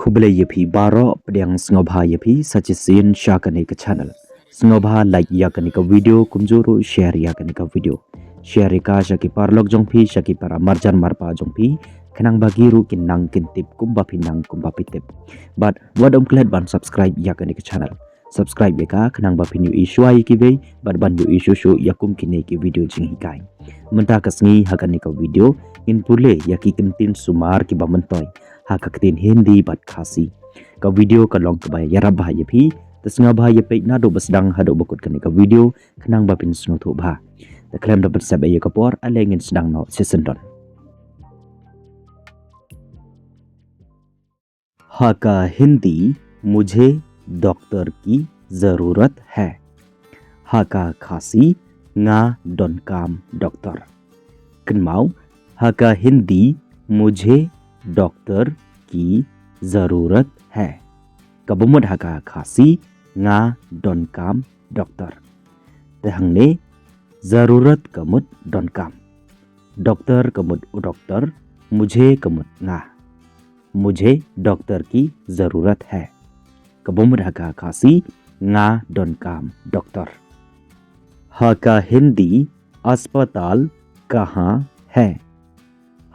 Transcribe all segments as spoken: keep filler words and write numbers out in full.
Khublei ïa phi baroh, pdiang sngewbha ïa phi sa shisien sha kane ka channel. Sngewbha like ïa kane ka video, kumjuh ruh share ïa kane ka video. Share ïa ka sha ki paralok jong phi, sha ki para marjan marpa jong phi, khnang ba ki ruh kin nang kin tip kumba phi nang kumba phi tip. Bad wat ym klet ban subscribe ïa kane ka channel. Subscribe ïa ka khnang ba phin ïohi shuwa ïa kiwei bad ban ïohi shuh shuh ïa kum kine ki video jinghikai. Mynta ka sngi ha kane ka video ngin pule ïa ki kyntien sumar kiba myntoi ha ka ktien Hindi bad Khasi. Ka video ka long kaba ïarap bha ïa phi, te sngewbha ïa peit naduh ba sdang haduh ba kut kane ka video khnang ba phin sngewthuh bha. Te khlem da pynsep ïa ka por, ale ngin sdang noh shisien don. Ha ka Hindi, मुझे डॉक्टर की जरूरत है. Ha ka Khasi, nga donkam doktor. Kynmaw, ha ka Hindi, मुझे डॉक्टर की जरूरत है. Kaba mut ha ka Khasi, nga donkam doktor. Te hangne, जरूरत ka mut donkam. डॉक्टर ka mut u doktor, मुझे ka mut nga. मुझे डॉक्टर की जरूरत है. Kaba mut ha ka Khasi, nga donkam doktor. Ha ka Hindi, अस्पताल कहाँ है?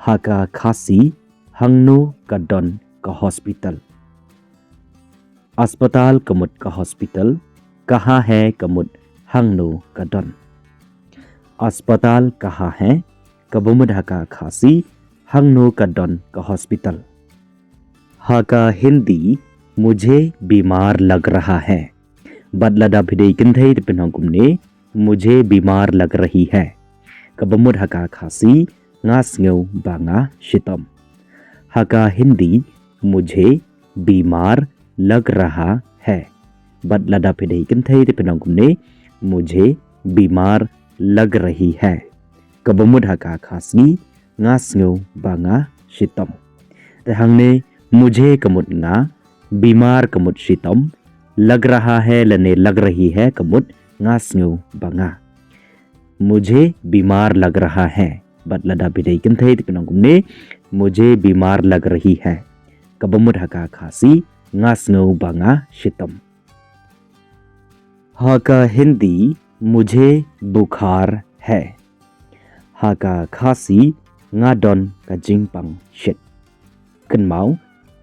Ha ka Khasi, hangno ka don ka hospital. अस्पताल ka mut ka hospital, कहाँ है ka mut hangno ka don. अस्पताल कहाँ है, kaba mut ha ka Khasi, hangno ka don ka hospital. Ha ka Hindi, मुझे बीमार लग रहा है. Bad lada phi dei kynthei te phin ong kumne, मुझे बीमार लग रही है. Kaba mut ha ka Khasi, nga sngew ba nga shitom. Ha ka Hindi, मुझे बीमार लग रहा है. Bad lada phi dei kynthei te phin ong kumne, मुझे बीमार लग रही है. Kaba mut ha ka Khasi, nga sngew ba nga shitom. Te hangne, मुझे ka mut nga, बीमार ka mut shitom, लग रहा है lane लग रही है ka mut nga sngew ba nga. मुझे बीमार लग रहा है. Bad lada phi dei kynthei te phin ong kumne, मुझे बीमार लग रही है. Kaba mut ha ka Khasi, nga sngew ba nga shitom. Ha ka Hindi, मुझे बुखार है. Ha ka Khasi, nga don ka jingpang shit. Kynmaw,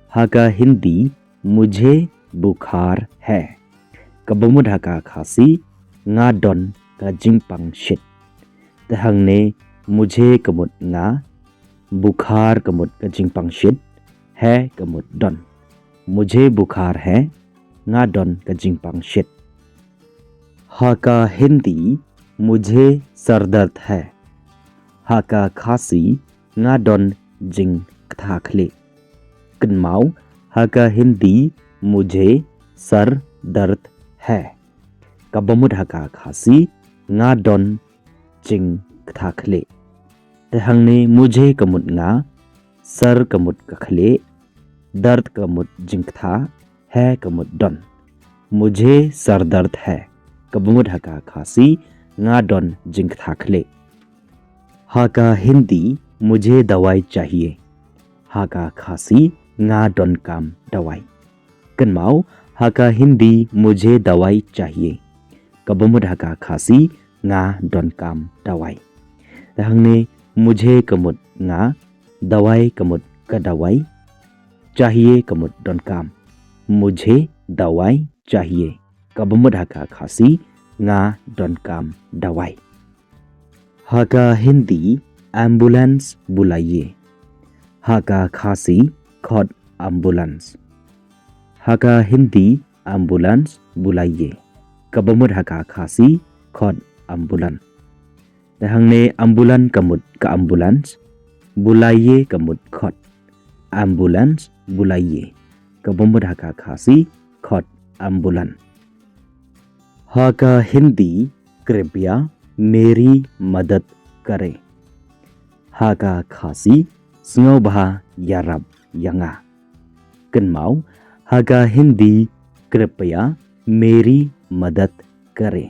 ha ka Hindi, मुझे बुखार है. Kaba mut ha ka Khasi, nga don ka jingpang shit. Te hangne, मुझे ka mut nga, बुखार ka mut ka jingpang shit, है ka mut don. मुझे बुखार है, nga don ka jingpang shit. Ha ka Hindi, मुझे सर दर्द है. Ha ka Khasi, nga don jingktha khlieh. Kynmaw, ha ka Hindi, मुझे सर दर्द है. Kaba mut ha ka Khasi, nga don jingktha khlieh. Te hangne, मुझे ka mut nga, सर ka mut ka khlieh, दर्द ka mut jingktha, है ka mut don. मुझे सर दर्द है. Kaba mut ha ka Khasi, nga don jingktha khlieh. Ha ka Hindi, मुझे दवाई चाहिए. Ha ka Khasi, nga donkam dawai. Kynmaw, ha ka Hindi, मुझे दवाई चाहिए. Kaba mut ha ka Khasi, nga donkam dawai. Te hangne, मुझे ka mut nga, दवाई ka mut ka dawai, चाहिए ka mut donkam. मुझे दवाई चाहिए. Kaba mut ha ka Khasi, nga donkam dawai. Ha ka Hindi, एम्बुलेंस बुलाइए. Ha ka Khasi, khot ambulance. Ha ka Hindi, एम्बुलेंस बुलाइए. Kaba mut ha ka Khasi, khot ambulance. Te hangne, एम्बुलेंस ka mut ka ambulance, बुलाइए ka mut khot. एम्बुलेंस बुलाइए. Kaba mut ha ka Khasi, khot ambulance. Ha ka Hindi, कृपया मेरी मदद करें. Ha ka Khasi, sngewbha ïarap ïa nga. Kynmaw, ha ka Hindi, कृपया मेरी मदद करें.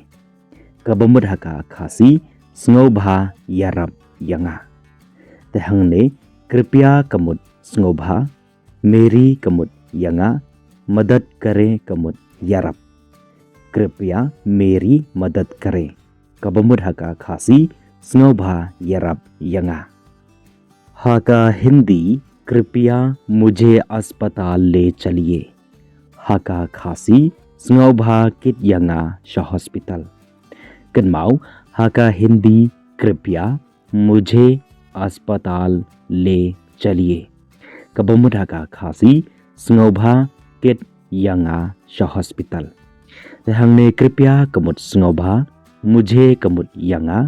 Kaba mut ha ka Khasi, sngewbha ïarap ïa nga. Te hangne, कृपया ka mut sngewbha, मेरी ka mut ïa nga, madad kare ka mut ïarap. कृपया मेरी मदद करें. Kaba mut ha ka Khasi, sngewbha ïarap ïa nga. Ha ka Hindi, कृपया मुझे अस्पताल ले चलिए. Ha ka Khasi, sngewbha kit ïa nga sha hospital. Kynmaw, ha ka Hindi, कृपया मुझे अस्पताल ले चलिए. Kaba mut ha ka Khasi, sngewbha kit ïa nga sha hospital. Te hangne कृपया ka mut sngewbha, मुझे ka mut ïa nga,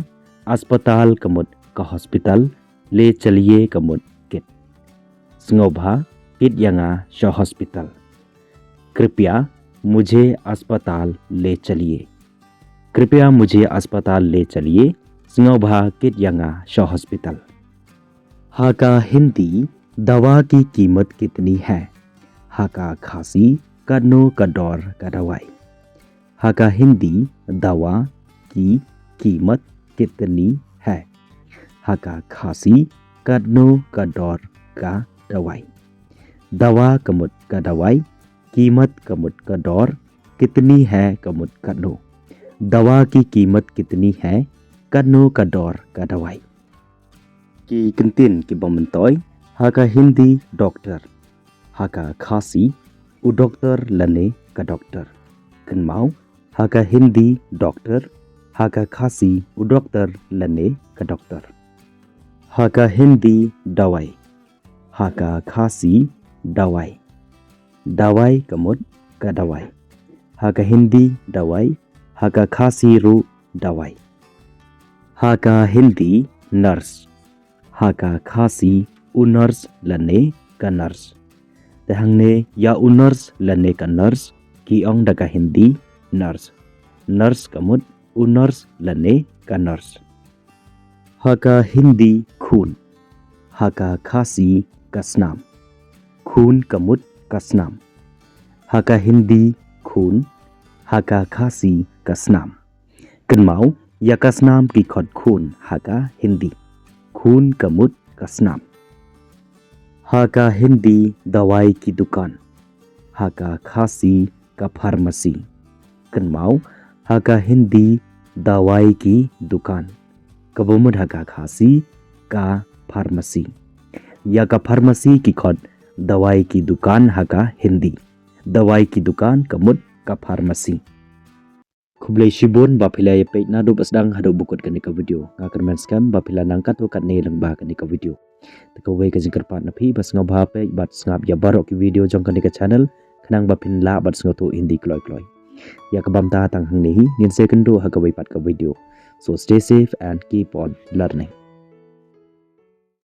अस्पताल ka mut ka hospital, ले चलिए ka mut kit. Sngewbha kit ïa nga sha hospital. कृपया मुझे अस्पताल ले चलिए. कृपया मुझे अस्पताल ले चलिए. Sngewbha kit ïa nga sha hospital. Ha ka Hindi, दवा की कीमत कितनी है? Ha ka Khasi, katno ka dor ka dawai? Ha ka Hindi, दवा की कीमत कितनी है? Ha ka Khasi, katno ka dor ka dawai? दवा ka mut ka dawai, कीमत ka mut ka dor, कितनी है ka mut katno. दवा की कीमत कितनी है, katno ka dor ka dawai. Ki kyntien kiba myntoi, ha ka Hindi, doctor. Ha ka Khasi, u doktor lane ka doctor. Kynmaw, ha ka Hindi, doctor. Ha ka Khasi, u doktor lane ka doctor. Ha ka Hindi, दवाई. Ha ka Khasi, दवाई. दवाई ka mut ka dawai. Ha ka Hindi, दवाई. Ha ka Khasi ruh, दवाई. Ha ka Hindi, nurse. Ha ka Khasi, u nurse lane ka nurse. Te hangne ïa u nurse lane ka nurse, ki ong da ka Hindi, nurse. Nurse ka mut u nurse lane ka nurse. Ha ka Hindi, खून. Ha ka Khasi, ka snam. खून ka mut ka snam. Ha ka Hindi, खून. Ha ka Khasi, ka snam. Kynmaw, ïa ka snam ki khot खून ha ka Hindi. खून ka mut ka snam. Ha ka Hindi, दवाई की दुकान. Ha ka Khasi, ka pharmacy. Kynmaw, ha ka Hindi, दवाई की दुकान. Kaba mut ha ka Khasi, ka pharmacy. Ïa ka pharmacy ki khot दवाई की दुकान ha ka Hindi. दवाई की दुकान ka mut ka pharmacy. Khublei shibun ba phi la ïa peit naduh ba sdang haduh ba kut kane ka video. Nga kyrmen skhem ba phi la nang katto katne lyngba kane ka video. Te kawei ka jingkyrpad na phi ba sngewbha peit bad sngap ïa baroh ki video jong kane ka channel, khnang ba phin lah bad sngewthuh Hindi kloi kloi. Ïa kaba mynta tang hangne hi, ngin sa ïakynduh ha kawei pat ka video. So stay safe and keep on learning.